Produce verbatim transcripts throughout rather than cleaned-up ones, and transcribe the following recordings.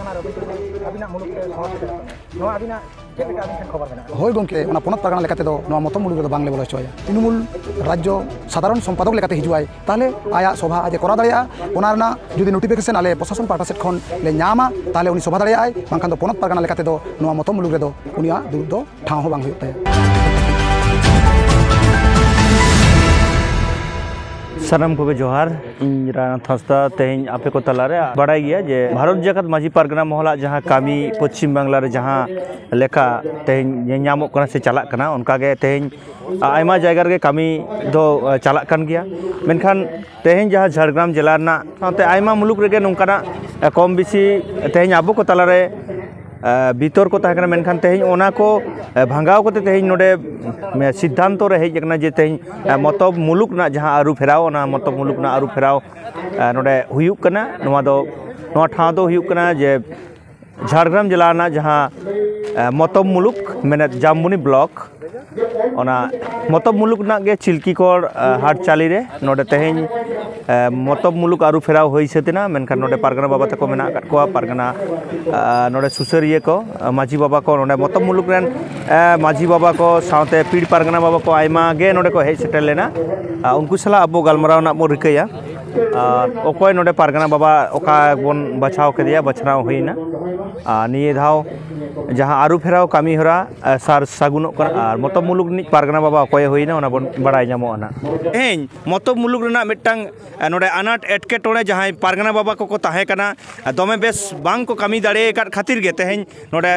ᱟᱹᱵᱤᱱᱟᱜ ᱢᱩᱞᱩᱠ ᱛᱮ ᱥᱚᱦᱚᱨ ᱥᱮᱴᱮᱨᱚᱜ ᱠᱟᱱᱟ, ᱱᱚᱣᱟ ᱟᱹᱵᱤᱱᱟᱜ ᱪᱮᱫ ᱞᱮᱠᱟ ᱟᱹᱵᱤᱱ ᱴᱷᱮᱱ ᱠᱷᱚᱵᱚᱨ ᱢᱮᱱᱟᱜᱼᱟ? ᱦᱳᱭ ᱜᱚᱢᱠᱮ, ᱚᱱᱟ ᱯᱚᱱᱚᱛ ᱯᱟᱨᱜᱟᱱᱟ ᱞᱮᱠᱟ ᱛᱮᱫᱚ ᱱᱚᱣᱟ ᱢᱚᱛᱚᱢ ᱢᱩᱞᱩᱠ ᱨᱮᱫᱚ ᱵᱟᱝᱞᱮ ᱵᱚᱞᱚ ᱦᱚᱪᱚᱣᱟᱭᱟ᱾ ᱛᱨᱤᱱᱢᱩᱞ ᱨᱟᱡᱽᱡᱚ ᱥᱟᱫᱷᱟᱨᱚᱱ ᱥᱚᱢᱯᱟᱫᱚᱠ ᱞᱮᱠᱟᱛᱮ ᱦᱤᱡᱩᱜ ᱟᱭ, ᱛᱟᱦᱚᱞᱮ ᱟᱭᱟᱜ ᱥᱚᱵᱷᱟ ᱟᱡ ᱮ ᱠᱚᱨᱟᱣ ᱫᱟᱲᱮᱭᱟᱜᱼᱟ᱾ ᱚᱱᱟ ᱨᱮᱱᱟᱜ ᱡᱩᱫᱤ ᱱᱳᱴᱤᱯᱷᱤᱠᱮᱥᱚᱱ ᱟᱞᱮ ᱯᱨᱚᱥᱟᱥᱚᱱ ᱯᱟᱦᱴᱟ ᱥᱮᱫ ᱠᱷᱚᱱ ᱞᱮ ᱧᱟᱢᱟ, ᱛᱟᱦᱚᱞᱮ ᱩᱱᱤ ᱥᱚᱵᱷᱟ ᱫᱟᱲᱮᱭᱟᱜᱼᱟᱭ, ᱵᱟᱝᱠᱷᱟᱱ ᱫᱚ ᱯᱚᱱᱚᱛ ᱯᱟᱨᱜᱟᱱᱟ ᱞᱮᱠᱟ ᱛᱮᱫᱚ ᱱᱚᱣᱟ ᱢᱚᱛᱚᱢ ᱢᱩᱞᱩᱠ ᱨᱮᱫᱚ ᱩᱱᱤᱭᱟᱜ ᱫᱩᱲᱩᱵ ᱫᱚ ᱴᱷᱟᱶ ᱦᱚᱸ ᱵᱟᱝ ᱦᱩᱭᱩᱜ ᱛᱟᱭᱟ᱾ ᱥᱟᱱᱟᱢ ᱠᱚᱜᱮ ᱡᱚᱦᱟᱨ᱾ ᱤᱧ ᱨᱟᱭᱱᱟᱛᱷ ᱦᱟᱸᱥᱫᱟ ᱛᱮᱦᱮᱧ ᱟᱯᱮ ᱠᱚ ᱛᱟᱞᱟᱨᱮ ᱵᱟᱲᱟᱭ ᱜᱮᱭᱟ ᱡᱮ ᱵᱷᱟᱨᱚᱛ ᱡᱟᱠᱟᱛ ᱢᱟᱹᱡᱷᱤ ᱯᱟᱨᱜᱟᱱᱟ ᱢᱚᱦᱚᱞᱟᱜ ᱡᱟᱦᱟᱸ ᱠᱟᱹᱢᱤ ᱯᱚᱪᱷᱤᱢ ᱵᱟᱝᱞᱟ ᱨᱮ ᱡᱟᱦᱟᱸ ᱞᱮᱠᱟ ᱛᱮᱦᱮᱧ ᱧᱮᱞ ᱧᱟᱢᱚᱜ ᱠᱟᱱᱟ ᱥᱮ ᱪᱟᱞᱟᱜ ᱠᱟᱱᱟ, ᱚᱱᱠᱟᱜᱮ ᱛᱮᱦᱮᱧ ᱟᱭᱢᱟ ᱡᱟᱭᱜᱟ ᱨᱮᱜᱮ ᱠᱟᱹᱢᱤ ᱫᱚ ᱪᱟᱞᱟᱜ ᱠᱟᱱ ᱜᱮᱭᱟ᱾ ᱢᱮᱱᱠᱷᱟᱱ ᱛᱮᱦᱮᱧ ᱡᱟᱦᱟᱸ ᱡᱷᱟᱲᱜᱨᱟᱢ ᱡᱮᱞᱟ ᱨᱮᱱᱟᱜ ᱥᱟᱶᱛᱮ ᱟᱭᱢᱟ ᱢᱩᱞᱩᱠ ᱨᱮᱜᱮ ᱱᱚᱝᱠᱟᱱᱟᱜ ᱠᱚᱢ ᱵᱮᱥᱤ ᱛᱮᱦᱮᱧ ᱟᱵᱚ ᱠᱚ ᱛᱟᱞᱟᱨᱮ ᱵᱤᱛᱚᱨᱠᱚ ᱛᱟᱦᱮᱸ ᱠᱟᱱᱟ, ᱢᱮᱱᱠᱷᱟᱱ ᱛᱮᱦᱮᱧ ᱚᱱᱟ ᱠᱚ ᱵᱷᱟᱸᱜᱟᱣ ᱠᱟᱛᱮ ᱛᱮᱦᱮᱧ ᱱᱚᱰᱮ ᱥᱤᱫᱽᱫᱷᱟᱱᱛᱚ ᱨᱮ ᱦᱮᱡ ᱟᱠᱟᱱᱟ ᱡᱮ ᱛᱮᱦᱮᱧ ᱢᱚᱛᱚᱵ ᱢᱩᱞᱩᱠ ᱨᱮᱱᱟᱜ ᱡᱟᱦᱟᱸ ᱟᱹᱨᱩ ᱯᱷᱮᱨᱟᱣ, ᱚᱱᱟ ᱢᱚᱛᱚᱵ ᱢᱩᱞᱩᱠ ᱨᱮᱱᱟᱜ ᱟᱹᱨᱩ ᱯᱷᱮᱨᱟᱣ ᱱᱚᱰᱮ ᱦᱩᱭᱩᱜ ᱠᱟᱱᱟ᱾ ᱱᱚᱣᱟ ᱫᱚ, ᱱᱚᱣᱟ ᱴᱷᱟᱶ ᱫᱚ ᱦᱩᱭᱩᱜ ᱠᱟᱱᱟ ᱡᱮ ᱡᱷᱟᱲᱜᱨᱟᱢ ᱡᱮᱞᱟ ᱨᱮᱱᱟᱜ ᱡᱟᱦᱟᱸ ᱢᱚᱛᱚᱵ ᱢᱩᱞᱩᱠ, ᱢᱮᱱᱮᱫ ᱡᱟᱢᱵᱚᱱᱤ ᱵᱞᱚᱠ, ᱚᱱᱟ ᱢᱚᱛᱚᱵ ᱢᱩᱞᱩᱠ ᱨᱮᱱᱟᱜ ᱜᱮ ᱪᱤᱞᱠᱤᱠᱚᱲ ᱦᱟᱴ ᱪᱟᱹᱞᱤ ᱨᱮ ᱱᱚᱰᱮ ᱛᱮᱦᱮᱧ ᱢᱚᱛᱚᱵ ᱢᱩᱞᱩᱠ ᱟᱹᱨᱩ ᱯᱷᱮᱨᱟᱣ ᱦᱩᱭ ᱥᱟᱹᱛ ᱮᱱᱟ᱾ ᱢᱮᱱᱠᱷᱟᱱ ᱱᱚᱰᱮ ᱯᱟᱨᱜᱟᱱᱟ ᱵᱟᱵᱟ ᱛᱟᱠᱚ ᱢᱮᱱᱟᱜ ᱟᱠᱟᱫ ᱠᱚᱣᱟ, ᱯᱟᱨᱜᱟᱱᱟ ᱱᱚᱰᱮ ᱥᱩᱥᱟᱹᱨᱤᱭᱟᱹ ᱠᱚ, ᱢᱟᱹᱡᱷᱤ ᱵᱟᱵᱟ ᱠᱚ, ᱱᱚᱰᱮ ᱢᱚᱛᱚᱵ ᱢᱩᱞᱩᱠ ᱨᱮᱱ ᱢᱟᱹᱡᱷᱤ ᱵᱟᱵᱟ ᱠᱚ ᱥᱟᱶᱛᱮ ᱯᱤᱲ ᱯᱟᱨᱜᱟᱱᱟ ᱵᱟᱵᱟ ᱠᱚ ᱟᱭᱢᱟ ᱜᱮ ᱱᱚᱰᱮ ᱠᱚ ᱦᱮᱡ ᱥᱮᱴᱮᱨ ᱞᱮᱱᱟ᱾ ᱟᱨ ᱩᱱᱠᱩ ᱥᱟᱞᱟᱜ ᱟᱵᱚ ᱜᱟᱞᱢᱟᱨᱟᱣ ᱨᱮᱱᱟᱜ ᱵᱚᱱ ᱨᱤᱠᱟᱹᱭᱟ᱾ ᱟᱨ ᱚᱠᱚᱭ ᱱᱚᱰᱮ ᱯᱟᱨᱜᱟᱱᱟ ᱵᱟᱵᱟ ᱚᱠᱟ ᱵᱚᱱ ᱵᱟᱪᱷᱟᱣ ᱠᱮᱫᱮᱭᱟ, ᱵᱟᱪᱷᱱᱟᱣ ᱦᱩᱭᱱᱟ᱾ ᱟᱨ ᱱᱤᱭᱟᱹ ᱫᱷᱟᱣ ᱡᱟᱦᱟᱸ ᱟᱹᱨᱩ ᱯᱷᱮᱨᱟᱣ ᱠᱟᱹᱢᱤ ᱦᱚᱨᱟ ᱥᱟᱨ ᱥᱟᱹᱜᱩᱱᱚᱜ ᱠᱟᱱᱟ ᱟᱨ ᱢᱚᱛᱚᱵ ᱢᱩᱞᱩᱠ ᱨᱤᱱᱤᱡ ᱯᱟᱨᱜᱟᱱᱟ ᱵᱟᱵᱟ ᱚᱠᱚᱭᱮ ᱦᱩᱭᱱᱟ, ᱚᱱᱟ ᱵᱚᱱ ᱵᱟᱲᱟᱭ ᱧᱟᱢᱚᱜᱼᱟ ᱱᱟᱜ᱾ ᱛᱮᱦᱮᱧ ᱢᱚᱛᱚᱵ ᱢᱩᱞᱩᱠ ᱨᱮᱱᱟᱜ ᱢᱤᱫᱴᱟᱝ ᱱᱚᱰᱮ ᱟᱱᱟᱴ ᱮᱴᱠᱮᱴᱚᱬᱮ ᱡᱟᱦᱟᱸᱭ ᱯᱟᱨᱜᱟᱱᱟ ᱵᱟᱵᱟ ᱠᱚᱠᱚ ᱛᱟᱦᱮᱸ ᱠᱟᱱᱟ, ᱫᱚᱢᱮ ᱵᱮᱥ ᱵᱟᱝ ᱠᱚ ᱠᱟᱹᱢᱤ ᱫᱟᱲᱮ ᱟᱠᱟᱫ ᱠᱷᱟᱹᱛᱤᱨ ᱜᱮ ᱛᱮᱦᱮᱧ ᱱᱚᱰᱮ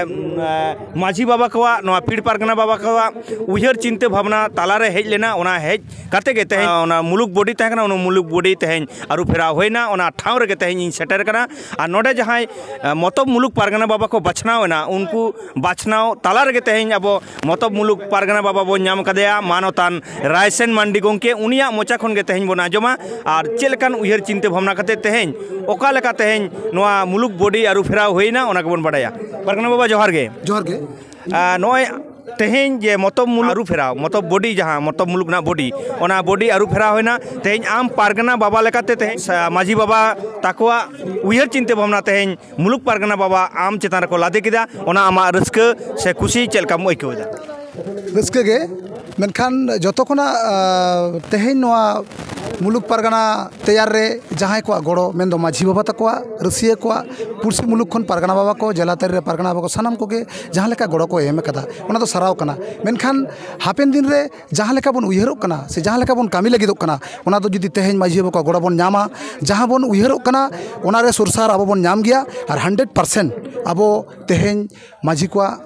ᱢᱟᱹᱡᱷᱤ ᱵᱟᱵᱟ ᱠᱚᱣᱟᱜ, ᱱᱚᱣᱟ ᱯᱤᱲ ᱯᱟᱨᱜᱟᱱᱟ ᱵᱟᱵᱟ ᱠᱚᱣᱟᱜ ᱩᱭᱦᱟᱹᱨ ᱪᱤᱱᱛᱟᱹ ᱵᱷᱟᱵᱽᱱᱟ ᱛᱟᱞᱟᱨᱮ ᱦᱮᱡ ᱞᱮᱱᱟ᱾ ᱚᱱᱟ ᱦᱮᱡ ᱠᱟᱛᱮ ᱜᱮ ᱛᱮᱦᱮᱧ ᱚᱱᱟ ᱢᱩᱞᱩᱠ ᱵᱚᱰᱤ ᱛᱟᱦᱮᱸ ᱠᱟᱱᱟ, ᱚᱱᱟ ᱢᱩᱞᱩᱠ ᱵᱚᱰᱤ ᱛᱮᱦᱮᱧ ᱟᱹᱨᱩ ᱯᱷᱮᱨᱟᱣ ᱦᱩᱭᱱᱟ᱾ ᱚᱱᱟ ᱴᱷᱟᱶ ᱨᱮᱜᱮ ᱛᱮᱦᱮᱧ ᱤᱧ ᱥᱮᱴᱮᱨ ᱠᱟᱱᱟ᱾ ᱟᱨ ᱱᱚᱰᱮ ᱡᱟᱦᱟᱸᱭ ᱢᱚᱛᱚᱵ ᱢᱩᱞᱩᱠ ᱯᱟᱨᱜᱟᱱᱟ ᱵᱟᱵᱟ ᱠᱚ ᱵᱟᱪᱷᱱᱟᱣ ᱮᱱᱟ, ᱩᱱᱠᱩ ᱵᱟᱪᱷᱱᱟᱣ ᱛᱟᱞᱟ ᱨᱮᱜᱮ ᱛᱮᱦᱮᱧ ᱟᱵᱚ ᱢᱚᱛᱚᱵ ᱢᱩᱞᱩᱠ ᱯᱟᱨᱜᱟᱱᱟ ᱵᱟᱵᱟ ᱵᱚᱱ ᱧᱟᱢ ᱠᱟᱫᱮᱭᱟ, ᱢᱟᱱᱚᱛᱟᱱ ᱨᱟᱭᱥᱮᱱ ᱢᱟᱱᱰᱤ ᱜᱚᱢᱠᱮ᱾ ᱩᱱᱤᱭᱟᱜ ᱢᱚᱪᱟ ᱠᱷᱚᱱ ᱜᱮ ᱛᱮᱦᱮᱧ ᱵᱚᱱ ᱟᱸᱡᱚᱢᱟ ᱟᱨ ᱪᱮᱫ ᱞᱮᱠᱟᱱ ᱩᱭᱦᱟᱹᱨ ᱪᱤᱱᱛᱟᱹ ᱵᱷᱟᱵᱽᱱᱟ ᱠᱟᱛᱮ ᱛᱮᱦᱮᱧ ᱚᱠᱟ ᱞᱮᱠᱟ ᱛᱮᱦᱮᱧ ᱱᱚᱣᱟ ᱢᱩᱞᱩᱠ ᱵᱚᱰᱤ ᱟᱹᱨᱩ ᱯᱷᱮᱨᱟᱣ ᱦᱩᱭᱱᱟ, ᱚᱱᱟ ᱜᱮᱵᱚᱱ ᱵᱟᱲᱟᱭᱟ᱾ ᱯᱟᱨᱜᱟᱱᱟ ᱵᱟᱵᱟ, ᱡᱚᱦᱟᱨ ᱜᱮ᱾ ᱡᱚᱦᱟᱨ ᱜᱮ᱾ ᱟᱨ ᱱᱚᱜᱼᱚᱭ ᱛᱮᱦᱮᱧ ᱡᱮ ᱢᱚᱛᱚᱵ ᱢᱩᱞᱩᱠ ᱟᱹᱨᱩ ᱯᱷᱮᱨᱟᱣ, ᱢᱚᱛᱚᱵ ᱵᱚᱰᱤ, ᱡᱟᱦᱟᱸ ᱢᱚᱛᱚᱵ ᱢᱩᱞᱩᱠ ᱨᱮᱱᱟᱜ ᱵᱚᱰᱤ, ᱚᱱᱟ ᱵᱚᱰᱤ ᱟᱹᱨᱩ ᱯᱷᱮᱨᱟᱣ ᱦᱩᱭᱱᱟ᱾ ᱛᱮᱦᱮᱧ ᱟᱢ ᱯᱟᱨᱜᱟᱱᱟ ᱵᱟᱵᱟ ᱞᱮᱠᱟᱛᱮ ᱛᱮᱦᱮᱧ ᱥᱟ-, ᱢᱟᱹᱡᱷᱤ ᱵᱟᱵᱟ ᱛᱟᱠᱚᱣᱟᱜ ᱩᱭᱦᱟᱹᱨ ᱪᱤᱱᱛᱟᱹ ᱵᱷᱟᱵᱽᱱᱟ ᱛᱮᱦᱮᱧ ᱢᱩᱞᱩᱠ ᱯᱟᱨᱜᱟᱱᱟ ᱵᱟᱵᱟ ᱟᱢ ᱪᱮᱛᱟᱱ ᱨᱮᱠᱚ ᱞᱟᱫᱮ ᱠᱮᱫᱟ, ᱚᱱᱟ ᱟᱢᱟᱜ ᱨᱟᱹᱥᱠᱟᱹ ᱥᱮ ᱠᱩᱥᱤ ᱪᱮᱫ ᱞᱮᱠᱟᱢ ᱟᱹᱭᱠᱟᱹᱣ ᱮᱫᱟ? ᱨᱟᱹᱥᱠᱟᱹ ᱜᱮ, ᱢᱮᱱᱠᱷᱟᱱ ᱡᱚᱛᱚ ᱠᱷᱚᱱᱟᱜ, ᱟ, ᱛᱮᱦᱮᱧ ᱱᱚᱣᱟ ᱢᱩᱞᱩᱠ ᱯᱟᱨᱜᱟᱱᱟ ᱛᱮᱭᱟᱨ ᱨᱮ ᱡᱟᱦᱟᱸᱭ ᱠᱚᱣᱟᱜ ᱜᱚᱲᱚ, ᱢᱮᱱᱫᱚ ᱢᱟᱹᱡᱷᱤ ᱵᱟᱵᱟ ᱛᱟᱠᱚᱣᱟᱜ, ᱨᱟᱹᱥᱤᱭᱟᱹ ᱠᱚᱣᱟᱜ, ᱯᱩᱲᱥᱤ ᱢᱩᱞᱩᱠ ᱠᱷᱚᱱ ᱯᱟᱨᱜᱟᱱᱟ ᱵᱟᱵᱟ ᱠᱚ, ᱡᱮᱞᱟ ᱛᱟᱹᱨᱤ ᱨᱮ ᱯᱟᱨᱜᱟᱱᱟ ᱵᱟᱵᱟ ᱠᱚ, ᱥᱟᱱᱟᱢ ᱠᱚᱜᱮ ᱡᱟᱦᱟᱸ ᱞᱮᱠᱟ ᱜᱚᱲᱚ ᱠᱚ ᱮᱢ ᱟᱠᱟᱫᱟ, ᱚᱱᱟ ᱫᱚ ᱥᱟᱨᱦᱟᱣ ᱠᱟᱱᱟ᱾ ᱢᱮᱱᱠᱷᱟᱱ ᱦᱟᱯᱮᱱ ᱫᱤᱱ ᱨᱮ ᱡᱟᱦᱟᱸ ᱞᱮᱠᱟ ᱵᱚᱱ ᱩᱭᱦᱟᱹᱨᱚᱜ ᱠᱟᱱᱟ ᱥᱮ ᱡᱟᱦᱟᱸ ᱞᱮᱠᱟ ᱵᱚᱱ ᱠᱟᱹᱢᱤ ᱞᱟᱹᱜᱤᱫᱚᱜ ᱠᱟᱱᱟ, ᱚᱱᱟ ᱫᱚ ᱡᱩᱫᱤ ᱛᱮᱦᱮᱧ ᱢᱟᱹᱡᱷᱤ ᱵᱟᱵᱟ ᱠᱚᱣᱟᱜ ᱜᱚᱲᱚ ᱵᱚᱱ ᱧᱟᱢᱟ, ᱡᱟᱦᱟᱸ ᱵᱚᱱ ᱩᱭᱦᱟᱹᱨᱚᱜ ᱠᱟᱱᱟ, ᱚᱱᱟ ᱨᱮ ᱥᱩᱨᱥᱟᱨ ᱟᱵᱚ ᱵᱚᱱ ᱧᱟᱢ ᱜᱮᱭᱟ᱾ ᱟᱨ ᱦᱟᱱᱰᱨᱮᱰ ᱯᱟᱨᱥᱮᱱᱴ ᱟᱵᱚ ᱛᱮᱦᱮᱧ ᱢᱟᱹᱡᱷᱤ ᱠᱚᱣᱟᱜ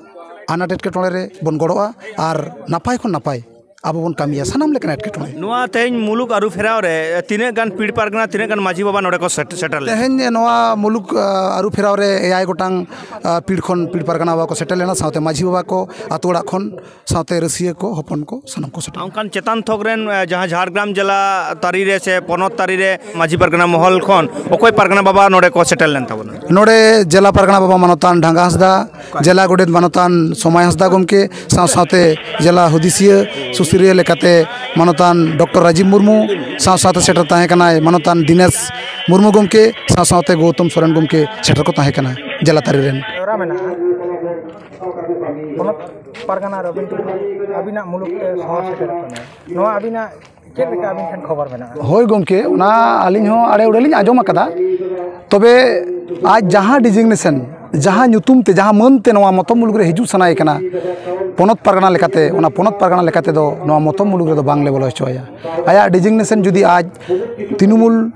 ᱟᱱᱟᱴ ᱮᱴᱠᱮᱴᱚᱬᱮ ᱨᱮ ᱵᱚᱱ ᱜᱚᱲᱚᱜᱼᱟ ᱟᱨ ᱱᱟᱯᱟᱭ ᱠᱷᱚᱱ ᱱᱟᱯᱟᱭ ᱟᱵᱚ ᱵᱚᱱ ᱠᱟᱹᱢᱤᱭᱟ ᱥᱟᱱᱟᱢ ᱞᱮᱠᱟᱱ ᱮᱴᱠᱮᱴᱚᱬᱮ᱾ ᱱᱚᱣᱟ ᱛᱮᱦᱮᱧ ᱢᱩᱞᱩᱠ ᱟᱹᱨᱩ ᱯᱷᱮᱨᱟᱣ ᱨᱮ ᱛᱤᱱᱟᱹᱜ ᱜᱟᱱ ᱯᱤᱲ ᱯᱟᱨᱜᱟᱱᱟ, ᱛᱤᱱᱟᱹᱜ ᱜᱟᱱ ᱢᱟᱹᱡᱷᱤ ᱵᱟᱵᱟ ᱱᱚᱰᱮ ᱠᱚ ᱥᱮᱴ-, ᱥᱮᱴᱮᱨ ᱞᱮᱱᱟ? ᱛᱮᱦᱮᱧ ᱱᱚᱣᱟ ᱢᱩᱞᱩᱠ, ᱟ, ᱟᱹᱨᱩ ᱯᱷᱮᱨᱟᱣ ᱨᱮ ᱮᱭᱟᱭ ᱜᱚᱴᱟᱝ, ᱟ, ᱯᱤᱲ ᱠᱷᱚᱱ ᱯᱤᱲ ᱯᱟᱨᱜᱟᱱᱟ ᱵᱟᱵᱟ ᱠᱚ ᱥᱮᱴᱮᱨ ᱞᱮᱱᱟ, ᱥᱟᱶᱛᱮ ᱢᱟᱹᱡᱷᱤ ᱵᱟᱵᱟ ᱠᱚ ᱟᱛᱳ ᱚᱲᱟᱜ ᱠᱷᱚᱱ, ᱥᱟᱶᱛᱮ ᱨᱟᱹᱥᱤᱭᱟᱹ ᱠᱚ, ᱦᱚᱯᱚᱱ ᱠᱚ, ᱥᱟᱱᱟᱢ ᱠᱚ ᱥᱮᱴᱮᱨ᱾ ᱚᱱᱠᱟᱱ ᱪᱮᱛᱟᱱ ᱛᱷᱚᱠ ᱨᱮᱱ, ᱟ, ᱡᱟᱦᱟᱸ ᱡᱷᱟᱲᱜᱨᱟᱢ ᱡᱮᱞᱟ ᱛᱟᱹᱨᱤ ᱨᱮ ᱥᱮ ᱯᱚᱱᱚᱛ ᱛᱟᱹᱨᱤ ᱨᱮ ᱢᱟᱹᱡᱷᱤ ᱯᱟᱨᱜᱟᱱᱟ ᱢᱚᱦᱚᱞ ᱠᱷᱚᱱ ᱚᱠᱚᱭ ᱯᱟᱨᱜᱟᱱᱟ ᱵᱟᱵᱟ ᱱᱚᱰᱮ ᱠᱚ ᱥᱮᱴᱮᱨ ᱞᱮᱱ ᱛᱟᱵᱚᱱᱟ? ᱱᱚᱰᱮ ᱡᱮᱞᱟ ᱯᱟᱨᱜᱟᱱᱟ ᱵᱟᱵᱟ ᱢᱟᱱᱚᱛᱟᱱ ᱰᱷᱟᱸᱜᱟ ᱦᱟᱸᱥᱫᱟ, ᱡᱮᱞᱟ ᱜᱚᱰᱮᱛ ᱢᱟᱱᱚᱛᱟᱱ ᱥᱚᱢᱟᱭ ᱦᱟᱸᱥᱫᱟ ᱜᱚᱢᱠᱮ, ᱥᱟᱶ ᱥᱟᱶᱛᱮ ᱡᱮᱞᱟ ᱦᱩᱫᱤᱥᱤᱭᱟᱹ ᱥᱩᱥᱟᱹᱨᱤᱭᱟᱹ ᱞᱮᱠᱟᱛᱮ ᱢᱟᱱᱚᱛᱟᱱ ᱰᱚᱠᱴᱚᱨ ᱨᱟᱡᱤᱵᱽ ᱢᱩᱨᱢᱩ, ᱥᱟᱶ ᱥᱟᱶᱛᱮ ᱥᱮᱴᱮᱨ ᱛᱟᱦᱮᱸ ᱠᱟᱱᱟᱭ ᱢᱟᱱᱚᱛᱟᱱ ᱫᱤᱱᱮᱥ ᱢᱩᱨᱢᱩ ᱜᱚᱢᱠᱮ, ᱥᱟᱶ ᱥᱟᱶᱛᱮ ᱜᱳᱣᱛᱚᱢ ᱥᱚᱨᱮᱱ ᱜᱚᱢᱠᱮ ᱥᱮᱴᱮᱨ ᱠᱚ ᱛᱟᱦᱮᱸ ᱠᱟᱱᱟ ᱡᱮᱞᱟ ᱛᱟᱹᱨᱤ ᱨᱮᱱ᱾ ᱵᱮᱣᱨᱟ ᱢᱮᱱᱟᱜᱼᱟ, ᱯᱚᱱᱚᱛ ᱯᱟᱨᱜᱟᱱᱟ ᱨᱚᱵᱤᱱᱫᱨᱚ ᱟᱹᱵᱤᱱᱟᱜ ᱢᱩᱞᱩᱠ ᱛᱮ ᱥᱚᱦᱚᱨ ᱥᱮᱴᱮᱨᱚᱜ ᱠᱟᱱᱟ, ᱱᱚᱣᱟ ᱟᱹᱵᱤᱱᱟᱜ ᱪᱮᱫ ᱞᱮᱠᱟ ᱟᱹᱵᱤᱱ ᱴᱷᱮᱱ ᱠᱷᱚᱵᱚᱨ ᱢᱮᱱᱟᱜᱼᱟ? ᱦᱳᱭ ᱜᱚᱢᱠᱮ, ᱚᱱᱟ ᱟᱹᱞᱤᱧ ᱦᱚᱸ ᱟᱲᱮ ᱩᱲᱮ ᱞᱤᱧ ᱟᱸᱡᱚᱢ ᱟᱠᱟᱫᱟ᱾ ᱛᱚᱵᱮ ᱟᱡ ᱡᱟᱦᱟᱸ ᱰᱤᱡᱤᱜᱱᱮᱥᱚᱱ, ᱡᱟᱦᱟᱸ ᱧᱩᱛᱩᱢ ᱛᱮ, ᱡᱟᱦᱟᱸ ᱢᱟᱹᱱ ᱛᱮ ᱱᱚᱣᱟ ᱢᱚᱛᱚᱵ ᱢᱩᱞᱩᱠ ᱨᱮ ᱦᱤᱡᱩᱜ ᱥᱟᱱᱟᱭᱮ ᱠᱟᱱᱟ ᱯᱚᱱᱚᱛ ᱯᱟᱨᱜᱟᱱᱟ ᱞᱮᱠᱟᱛᱮ, ᱚᱱᱟ ᱯᱚᱱᱚᱛ ᱯᱟᱨᱜᱟᱱᱟ ᱞᱮᱠᱟᱛᱮ ᱫᱚ ᱱᱚᱣᱟ ᱢᱚᱛᱚᱵ ᱢᱩᱞᱩᱠ ᱨᱮᱫᱚ ᱵᱟᱝᱞᱮ ᱵᱚᱞᱚ ᱦᱚᱪᱚ ᱟᱭᱟ᱾ ᱟᱭᱟᱜ ᱰᱤᱡᱤᱜᱱᱮᱥᱚᱱ ᱡᱩᱫᱤ ᱟᱡ ᱛᱨᱤᱱᱢᱩᱞ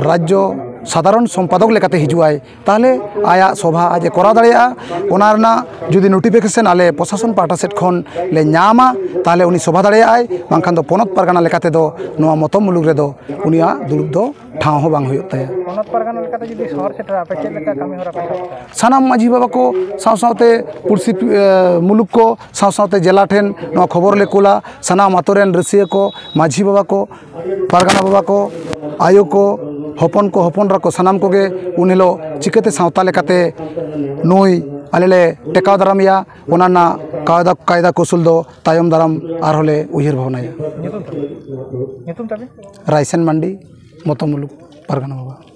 ᱨᱟᱡᱽᱡᱚ ᱥᱟᱫᱷᱟᱨᱚᱱ ᱥᱚᱢᱯᱟᱫᱚᱠ ᱞᱮᱠᱟᱛᱮ ᱦᱤᱡᱩᱜ ᱟᱭ, ᱛᱟᱦᱚᱞᱮ ᱟᱭᱟᱜ ᱥᱚᱵᱷᱟ ᱟᱡ ᱮ ᱠᱚᱨᱟᱣ ᱫᱟᱲᱮᱭᱟᱜᱼᱟ᱾ ᱚᱱᱟ ᱨᱮᱱᱟᱜ ᱡᱩᱫᱤ ᱱᱳᱴᱤᱯᱷᱤᱠᱮᱥᱚᱱ ᱟᱞᱮ ᱯᱨᱚᱥᱟᱥᱚᱱ ᱯᱟᱦᱴᱟ ᱥᱮᱫ ᱠᱷᱚᱱ ᱞᱮ ᱧᱟᱢᱟ, ᱛᱟᱦᱚᱞᱮ ᱩᱱᱤ ᱥᱚᱵᱷᱟ ᱫᱟᱲᱮᱭᱟᱜᱼᱟᱭ᱾ ᱵᱟᱝᱠᱷᱟᱱ ᱫᱚ ᱯᱚᱱᱚᱛ ᱯᱟᱨᱜᱟᱱᱟ ᱞᱮᱠᱟ ᱛᱮᱫᱚ ᱱᱚᱣᱟ ᱢᱚᱛᱚᱢ ᱢᱩᱞᱩᱠ ᱨᱮᱫᱚ ᱩᱱᱤᱭᱟᱜ ᱫᱩᱲᱩᱵ ᱫᱚ ᱴᱷᱟᱶ ᱦᱚᱸ ᱵᱟᱝ ᱦᱩᱭᱩᱜ ᱛᱟᱭᱟ᱾ ᱯᱚᱱᱚᱛ ᱯᱟᱨᱜᱟᱱᱟ ᱞᱮᱠᱟᱛᱮ ᱡᱩᱫᱤ ᱥᱚᱦᱚᱨ ᱥᱮᱴᱮᱨᱚᱜᱼᱟ, ᱟᱯᱮ ᱪᱮᱫ ᱞᱮᱠᱟ ᱠᱟᱹᱢᱤ ᱦᱚᱨᱟ ᱯᱮ ᱥᱟᱵ ᱠᱟᱜᱼᱟ? ᱥᱟᱱᱟᱢ ᱢᱟᱹᱡᱷᱤ ᱵᱟᱵᱟ ᱠᱚ ᱥᱟᱶ ᱥᱟᱶᱛᱮ ᱯᱩᱲᱥᱤ, ᱮ, ᱢᱩᱞᱩᱠ ᱠᱚ ᱥᱟᱶ ᱥᱟᱶᱛᱮ ᱡᱮᱞᱟ ᱴᱷᱮᱱ ᱱᱚᱣᱟ ᱠᱷᱚᱵᱚᱨ ᱞᱮ ᱠᱩᱞᱟ᱾ ᱥᱟᱱᱟᱢ ᱟᱛᱳ ᱨᱮᱱ ᱨᱟᱹᱥᱤᱭᱟᱹ ᱠᱚ, ᱢᱟᱹᱡᱷᱤ ᱵᱟᱵᱟ ᱠᱚ, ᱯᱟᱨᱜᱟᱱᱟ ᱵᱟᱵᱟ ᱠᱚ, ᱟᱭᱳ ᱠᱚ, ᱦᱚᱯᱚᱱ ᱠᱚ, ᱦᱚᱯᱚᱱ ᱮᱨᱟ ᱠᱚ, ᱥᱟᱱᱟᱢ ᱠᱚᱜᱮ ᱩᱱ ᱦᱤᱞᱳᱜ ᱪᱤᱠᱟᱹᱛᱮ ᱥᱟᱶᱛᱟ ᱞᱮᱠᱟᱛᱮ ᱱᱩᱭ ᱟᱞᱮ ᱞᱮ ᱴᱮᱠᱟᱣ ᱫᱟᱨᱟᱢᱮᱭᱟ᱾ ᱚᱱᱟ ᱨᱮᱱᱟᱜ ᱠᱟᱭᱫᱟ ᱠᱟᱭᱫᱟ ᱠᱚᱥᱩᱞ ᱫᱚ ᱛᱟᱭᱚᱢ ᱫᱟᱨᱟᱢ ᱟᱨᱦᱚᱸ ᱞᱮ ᱩᱭᱦᱟᱹᱨ ᱵᱷᱟᱵᱽᱱᱟᱭᱟ᱾ ᱧᱩᱛᱩᱢ ᱛᱟᱵᱮᱱ? ᱧᱩᱛᱩᱢ ᱛᱟᱵᱮᱱ? ᱨᱟᱭᱥᱮᱱ ᱢᱟᱱᱰᱤ, ᱢᱚᱛᱚ ᱢᱩᱞᱩᱠ ᱯᱟᱨᱜᱟᱱᱟ ᱵᱟᱵᱟ᱾